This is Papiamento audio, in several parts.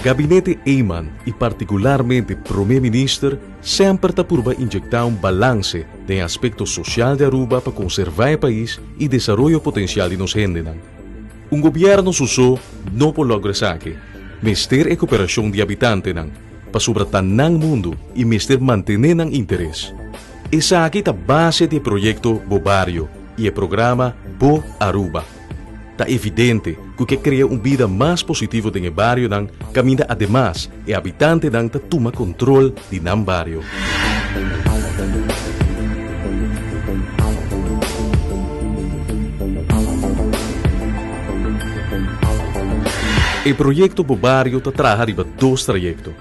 Gabinete Eman y particularmente Prome Minister semper ta purba inyecta un balance den e aspecto social di Aruba pa conserva e pais y desaroyo potencial di nos hendenan. Un gobierno su so no por logra esaki. Mester e cooperacion di habitantenan, pasobra ta nan mundo y mester mantene nan interes. Esaki ta base di e proyecto Bo Bario y e programa Bo Aruba. Ta evidente ku ke krea un bida mas positivo den e barionan kaminda ademas e habitantenan ta tuma kontrol di nan bario. E proyekto Bo Bario ta traha riba dos trayekto,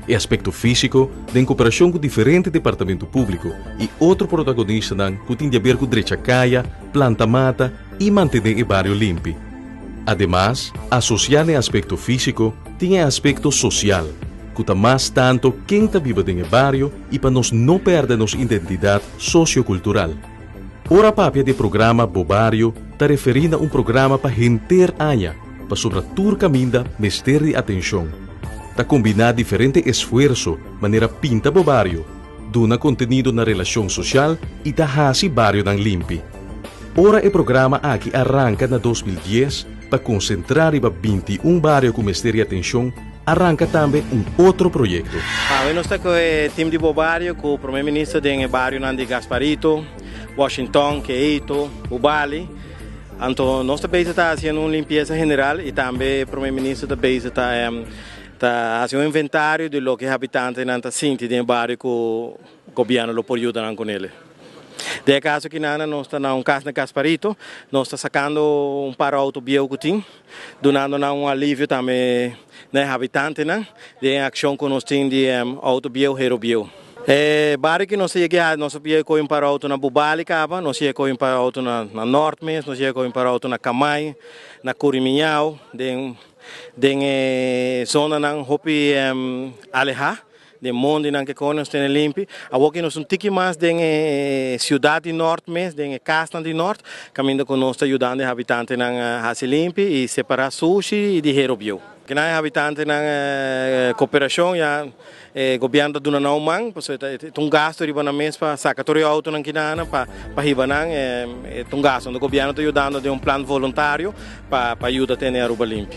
e aspekto físiko den koperashon ku diferente departamento públiko i otro protagonistanan ku tin di aber ku drecha kaya, planta mata i mantené e bario limpi. Ademas, asosiá na e aspekto físiko tin e aspekto sosial, ku ta mas tanto ken ta biba den e bario i pa nos no pèrdè nos identidat sosiokultural. Ora papia di e programa Bo Bario ta referí na un programa pa henter aña, pasobra tur kaminda mester di atenshon. Ta kombiná diferente esfuerso manera pinta bo bario, duna kontenido na relashon sosial i ta hasi barionan limpi. Ora e programa aki a ranka na 2010 pa konsentrá riba 21 bario ku mester di atenshon, a ranka tambe un otro proyekto. Awe nos ta ku e tim di Bo Bario ku Prome Minister den e barionan di Gasparito, Washington, Keito, Bubali. Anto nos ta bezig ta hasiendo un limpiesa general i tambe Prome Minister ta bezig ta Ta hasi un inventario di loke e habitantenan ta sinti den e bario ku gobièrnu lo por yuda nan ku nele. Den e kaso aki nan nos ta na un kas na Gasparito, nos ta sakando un par outo bieu ku tin, dunando nan un alivio tambe na e habitantenan den e akshon ku nos tin di outo bieu hero bieu. E bario ki nos a yega nos a yega kohe un par outo na Bubali kaba, nos a yega kohe un par outo na Nort mes, nos a yega kohe un par outo na Kamay, na Kurimiñao, den. Den e zonanan hopi alehá, den mondinan ke kono nos tene limpi. Awor ke nos un tiki mas den e siudat di nort mes, den e kasnan di nort, kaminda ku nos ta yudando e habitantenan hasi limpi i separá sushi i di hero bieu. Kinan e habitantenan koperashon ya E gobièrnu ta duna nan un man, pasobra e ta un gastu riba nan mes pa saka tur e outonan kinanan pa hiba nan. E ta un gastu. Anto gobièrnu ta yudando den un plan voluntario pa yuda tene Aruba limpi.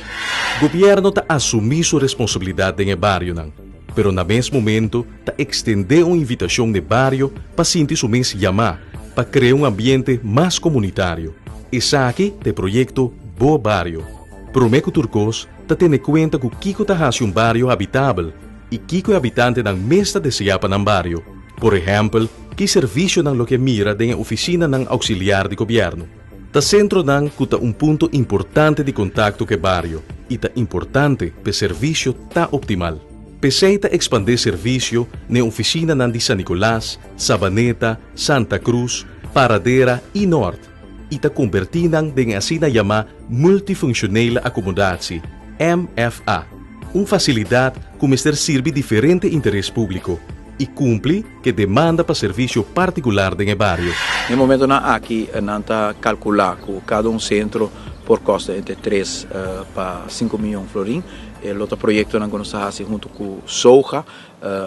Gobièrnu ta asumí su responsabilidat den e barionan, pero na mes momento ta ekstendé un invitashon n'e bario pa sinti su mes yamá pa krea un ambiente mas komunitario. Esaki ta e proyekto Bo Bario. Promé ku tur kos, ta tene kuenta ku kiko ta hasi un bario habitabel i kiko e habitantenan mes ta deseá pa nan bario. Por ehèmpel, ki servisionan lo ke mira den e ofisinanan auxiliar di gobièrnu. Ta sentronan ku ta un punto importante di kontakto ku e bario i ta importante p'e servisio ta optimal. P'esei ta ekspandé servisio n'e ofisinanan di San Nicolas, Sabaneta, Santa Cruz, Paradera i Nort. i ta kombertí nan den e asina yamá Multifunctionele Accommodatie, MFA, un fasilidat ku mester sirbi diferente interes públiko i kumpli ku e demanda pa servisio partikular den e bario. Na e momentonan aki nan ta kalkulá ku kada un sentro por kosta entre tres pa sinku miyon florin. E lo ta proyektonan ku nos ta hasi huntu ku SOGA.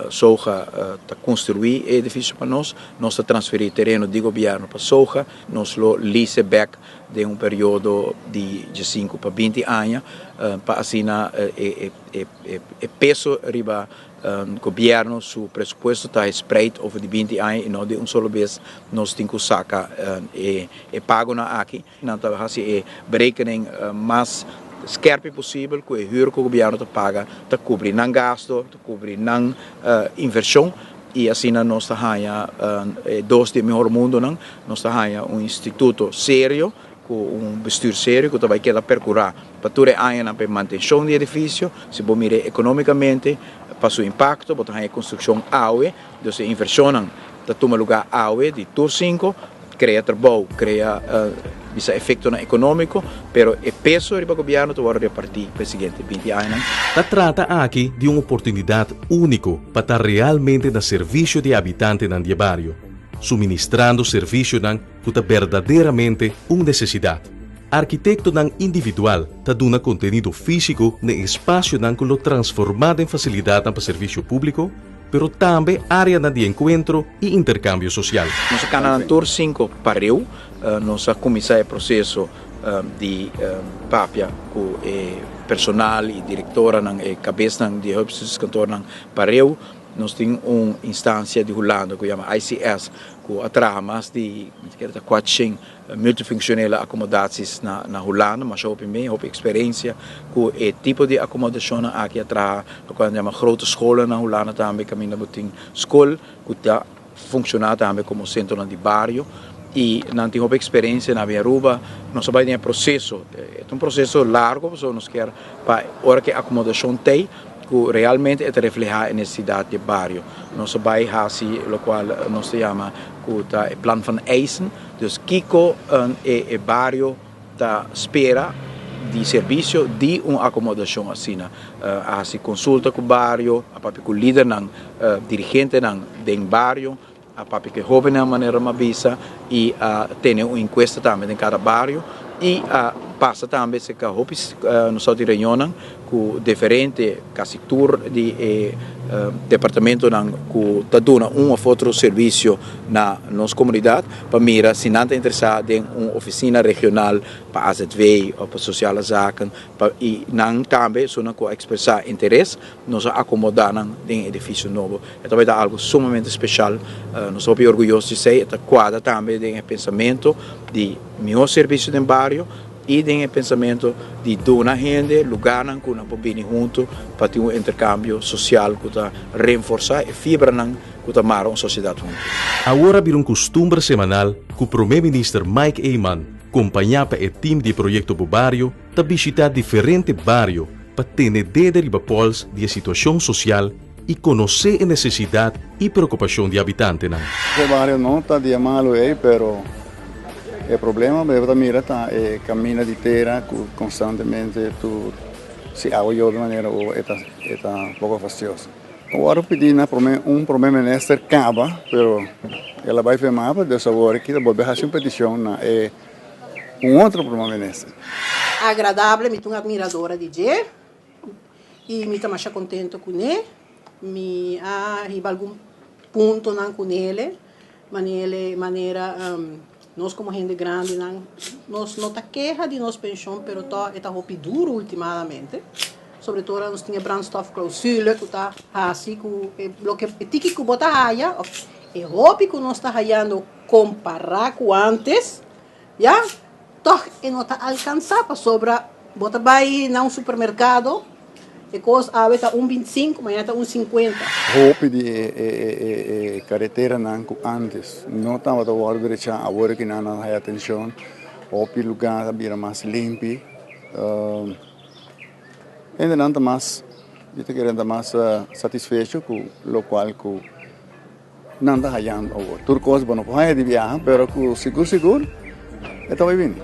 SOGA ta konstruí e edifisio pa nos, nos ta transferí tereno di gobièrnu pa SOGA, nos lo lease bèk den un periodo di diesinku pa binti aña pa asina e peso riba gobièrnu su presupuesto ta spreid over di binti aña i no di un solo bes nos tin ku saka e pagonan aki. Nan ta hasi e berekening mas skerpi posibel ku e hür ku gobièrnu ta paga ta kubri nan gasto, ta kubri nan invershon i asina nos ta haña e dos di e mihor mundonan, nos ta haña un instituto serio ku un bestür serio ku ta bai keda perkurá pa tur e añanan pa e mantenshon di e edifisio. Si bo mir'é ekonómikamente pa su impakto bo ta haña e konstrukshon awe, dus e invershonnan ta tuma lugá awe di tur sinku. Krea trabou, krea bisa efektonan ekonómiko, pero e peso riba gobièrnu ta wòrdu repartí pa e siguiente binti añanan. Ta trata aki di un oportunidat úniko pa ta realmente na servisio di e habitantenan di e bario, suministrando servisionan ku ta berdaderamente un nesesidat. Arkitektonan individual ta duna kontenido físiko na e espasionan ku lo transformá den fasilidatnan pa servisio públiko, pero tambe áreanan di enkuentro i interkambio sosial. Nos a kana nan tur sinku pareu. Nos a kuminsá e proseso di papia ku e personal i direktoranan, e kabesnan di e hulpbestuurskantoornan pareu. Nos tin un instansia di Hulanda ku yama ICS ku a traha mas di mi ta kere ta kuatshen multifunctionele accommodaties na na Hulanda, masha hopi mee, hopi eksperensia ku e tipo di akomodashonnan aki a traha lokual nan yama grote scholen na Hulanda tambe kaminda bo tin skol ku ta funshoná tambe komo sentronan di bario i nan tin hopi eksperensia na bin Aruba. Nos a bai den e proseso, e ta un proseso largo pasobra nos kier pa ora ku e akomodashon t'ei ku realmente e ta reflehá e nesesidat di e bario. Nos a bai hasi lokual nos ta yama ku ta e plan van eisen, dus kiko e bario ta spera di servisio di un akomodashon asina. A hasi konsulta ku bario, a papia ku lidernan, dirigentenan den bario, a papia ku e hóbennan manera mi a bisa i a tene un enkuesta tambe den kada bario i a pasa tambe serka hopi nos sa di reunionnan ku diferente kasi tur di e departamentonan ku ta duna un òf otro servisio na nos komunidat pa mira si nan ta interesá den un ofisina regional pa AZV òf pa Sociale Zaken pa i nan tambe esunnan ku a ekspresá interes nos a akomodá nan den e edifisio nobo. E ta bai ta algu sumamente speshal, nos ta hopi orguyoso di esei, e ta kuadra tambe den e pensamentu di mihó servisio den bario. I den e pensamentu di duna hende lugarnan ku nan por bini huntu pa tin un interkambio sosial ku ta renforsá e fibranan ku ta mara un sosiedat huntu. Awor a bira un kustumber semanal ku Prome Minister Mike Eman, kompañá pa e tim di e proyekto Bo Bario, ta bishitá diferente bario pa tene dede riba pòls di e situashon sosial i konosé e nesesidat i preokupashon di habitantenan. E bario no ta dia malu ei, pero e problema bo ta mira ta e kaminda di tera ku konstantemente tur si awa yobe manera oa e ta e ta poko fastioso. Awor a pidi na prome un prome minister kaba, pero el a bai fe mapa, dus awor aki ta bolbe hasi un petishon na e un otro prome minister. Agradable, mi ta un admiradora di dje. Y mi ta masha contento cune. Mi a hiba algun puntonan cunele, manele manera nos como hende grandinan nos no ta keha di nos pension pero to e ta hopi duro ultimadamente, sobre todo ora nos tin e brandstofclausule cu ta haci cu e loke e tiki cu bo ta haya of e hopi cu nos ta hayando compara cu antes Ya, tòg e no ta alkansá pasobra bo ta bai na un supermerkado, e kos awe ta un bintisinku, mañana ta un sinkuenta. Hopi di e kareteranan ku ántes no tabata wòrdu drechá, awor ku nan a haya atenshon, hopi lugá ta bira mas limpi. Hendenan ta mas, mi ta kere nan ta mas satisfecho ku lokual ku. Nan ta hayando awor. Tur kos bo no por haya di biaha, pero ku sigur sigur e ta bai bini.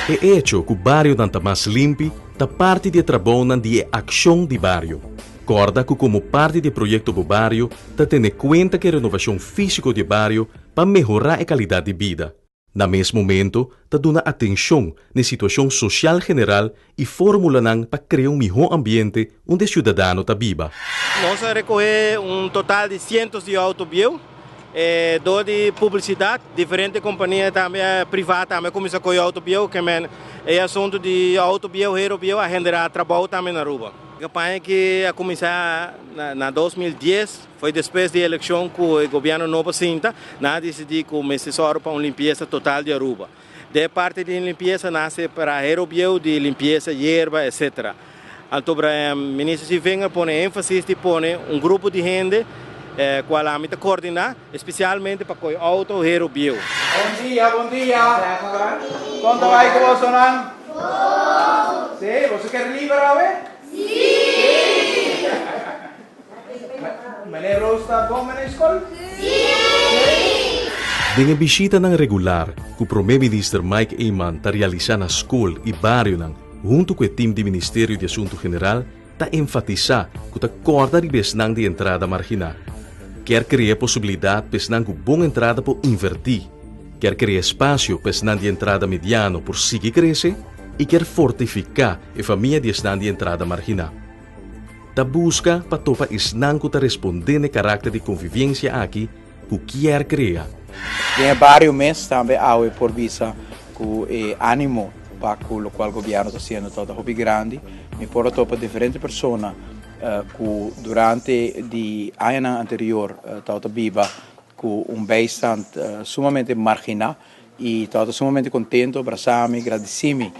E echo ku barionan ta mas limpi ta parti di e trabounan di e Akshon di Bario. Kòrda ku komo parti di e proyekto Bo Bario ta tene kuenta ku e renovashon físiko di e bario pa mehorá e kalidat di bida. Na mes momento ta duna atenshon n'e situashon sosial general i fórmulanan pa krea un mihó ambiente unda e siudadano ta biba. Nos a rekohé un total di sientos di outo bieu. Dor di publisidat, diferente kompania tambe privá tambe a kuminsá kohe outo bieu. Ke men e asuntu di outo bieu, hero bieu a generá trabou tambe na Aruba. E kampaña aki a kuminsá na 2010. Foi despues di eleccion cu e gobierno nobo sinta, nan a dicidi cu mester sòru pa un limpiesa total di Aruba. Den e parti di limpiesa nan a separa hero bieu di limpiesa, yerba, etc. Anto Minister Sievinger pone enfasis di pone un grupo di hende cual ami ta coordina especialmente pa coy auto hero bieu. Bon dia, bon dia. Kon ta bai ku bosonan? Bon. Sí, boso ker liber awe? Sí. Meneer Roos ta bon meneer skol? Sí! Den e bishitanan regular ku Prome Minister Mike Eman ta realisá na skol i barionan huntu ku e tim di Ministerio di Asuntu General ta enfatisá ku ta kòrda riba esnan di entrada marginá. Kier krea posibilidat pa esnan ku bon entrada por invertí. Kier crea espacio pa esnan di entrada mediano por sigui crece y kier fortifica e famia di esnan di entrada margina. Ta busca pa topa esnan cu ta responde n'e caracter di convivencia aki cu kier crea. Den e bario mes tambe awe por bisa cu e animo pa cu locual gobierno ta haciendo ta hopi grandi. Mi por a topa diferente persona cu durante di añanan anterior tabata biba cu un bijstand sumamente margina y tabata sumamente contento, brasa mi, gradici mi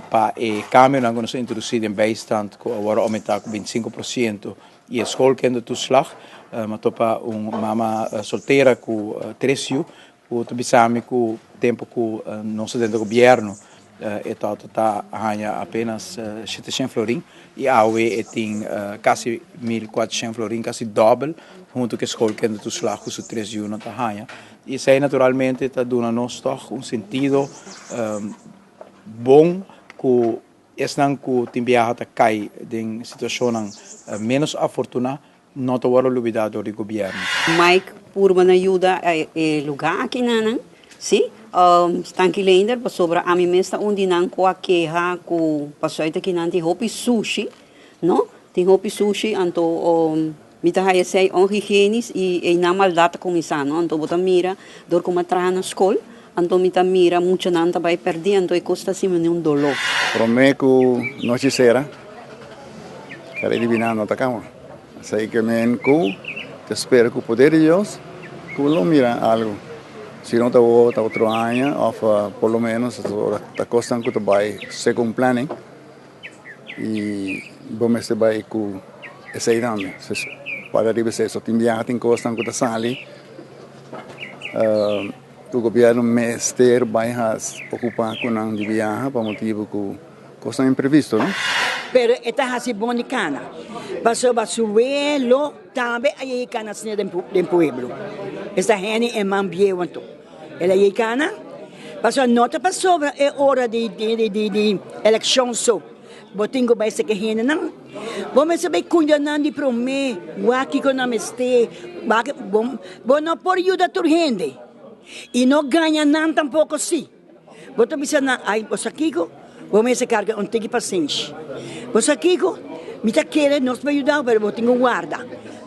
pa e cambionan cu nos a introduci den bijstand cu awor a aumenta cu 25% y e schoolkindertoeslag. Mi a topa un mama soltera cu tres yu cu ta bisa mi cu tempo cu nos ta dentro gobierno e tabata ta haña apenas 700 florin y awe e tin casi 1400 florin, casi dobel, hunto cu e schoolkindertoeslag cu su tres yunan ta haña. Y esey naturalmente ta duna nos toch un sentido bon cu esnan cu tin biaha ta cay den situacionnan menos afortuna no ta wordo lubida door di gobierno. Mike purba na yuda e luga aki nanan, si, Stanky Leender, pasobra ami mes ta un di nan ku a keha ku pasuit aki nan tin hopi sushi, no, tin hopi sushi, anto mi ta haya esei onhigienisch i einan maldat ta kuminsá, no, anto bo ta mira dor ku mi a traha na skol, anto mi ta mira muchanan ta bai pèrdí, anto e kos ta hasi mi un doló. Promé ku nochi sera, kada diviná no ta kaba. Esei ke men ku ta spera ku poder di Dios ku lo mira algu. Si no ta awor ta otro aña òf por lo ménos ta kosnan ku ta bai segun planning i bo mester bai ku esei tambe. Para riba esei so tin biaha tin kosnan ku ta sali ku gobièrnu mester bai has okupá ku nan di biaha pa motibu ku Kosnan imprevisto, no? Pero e ta hasi bon di kana, pasobra su welo tambe a yei kana asina den pueblo. Esta hende e man bieu anto. El a yei kana, pasobra no ta pasobra e ora di di elekshon so bo tin ku bai seka hendenan. Bo mester bai kuida nan di promé, wak kiko nan mester, wak bo no por yuda tur hende i no gaña nan tampoko si. Bo ta bisa nan, Ai, bo sa kiko? Bo mester karga un tiki pasenshi. Bo sa kiko? Mi ta kere nos por yuda bo, pero bo tin ku warda.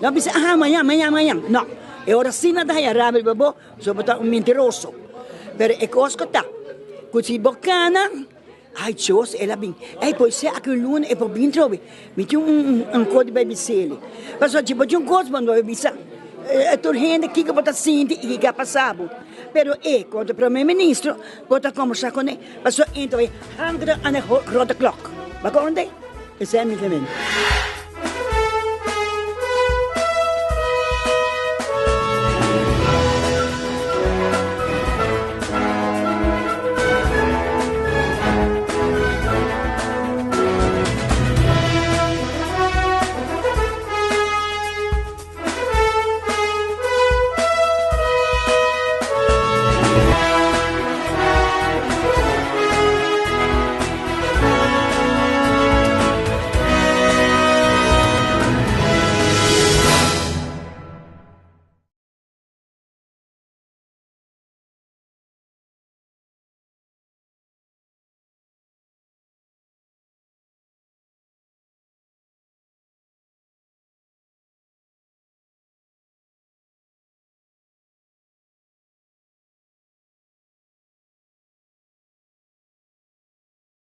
Nan bisa, Aha, mañan, mañan, mañan. No, e ora si nan ta haya rabia riba bo, pasobra bo ta un mentiroso. Pero e kos ku ta, ku si bo kana, ai Dios, el a bin. Ei, por esei aki un luna e por bin trobe. Mi tin un kos di bai bis'el. Pasobra si bo tin un kos, bo no bai bisa tur hende kiko bo ta sinti i kiko a pasa bo. Pero e kontra prome ministro bo ta kombersá kuné pasobra e ta bai hangra aan e grote klok. Bo a konde? Esei mi ta mende.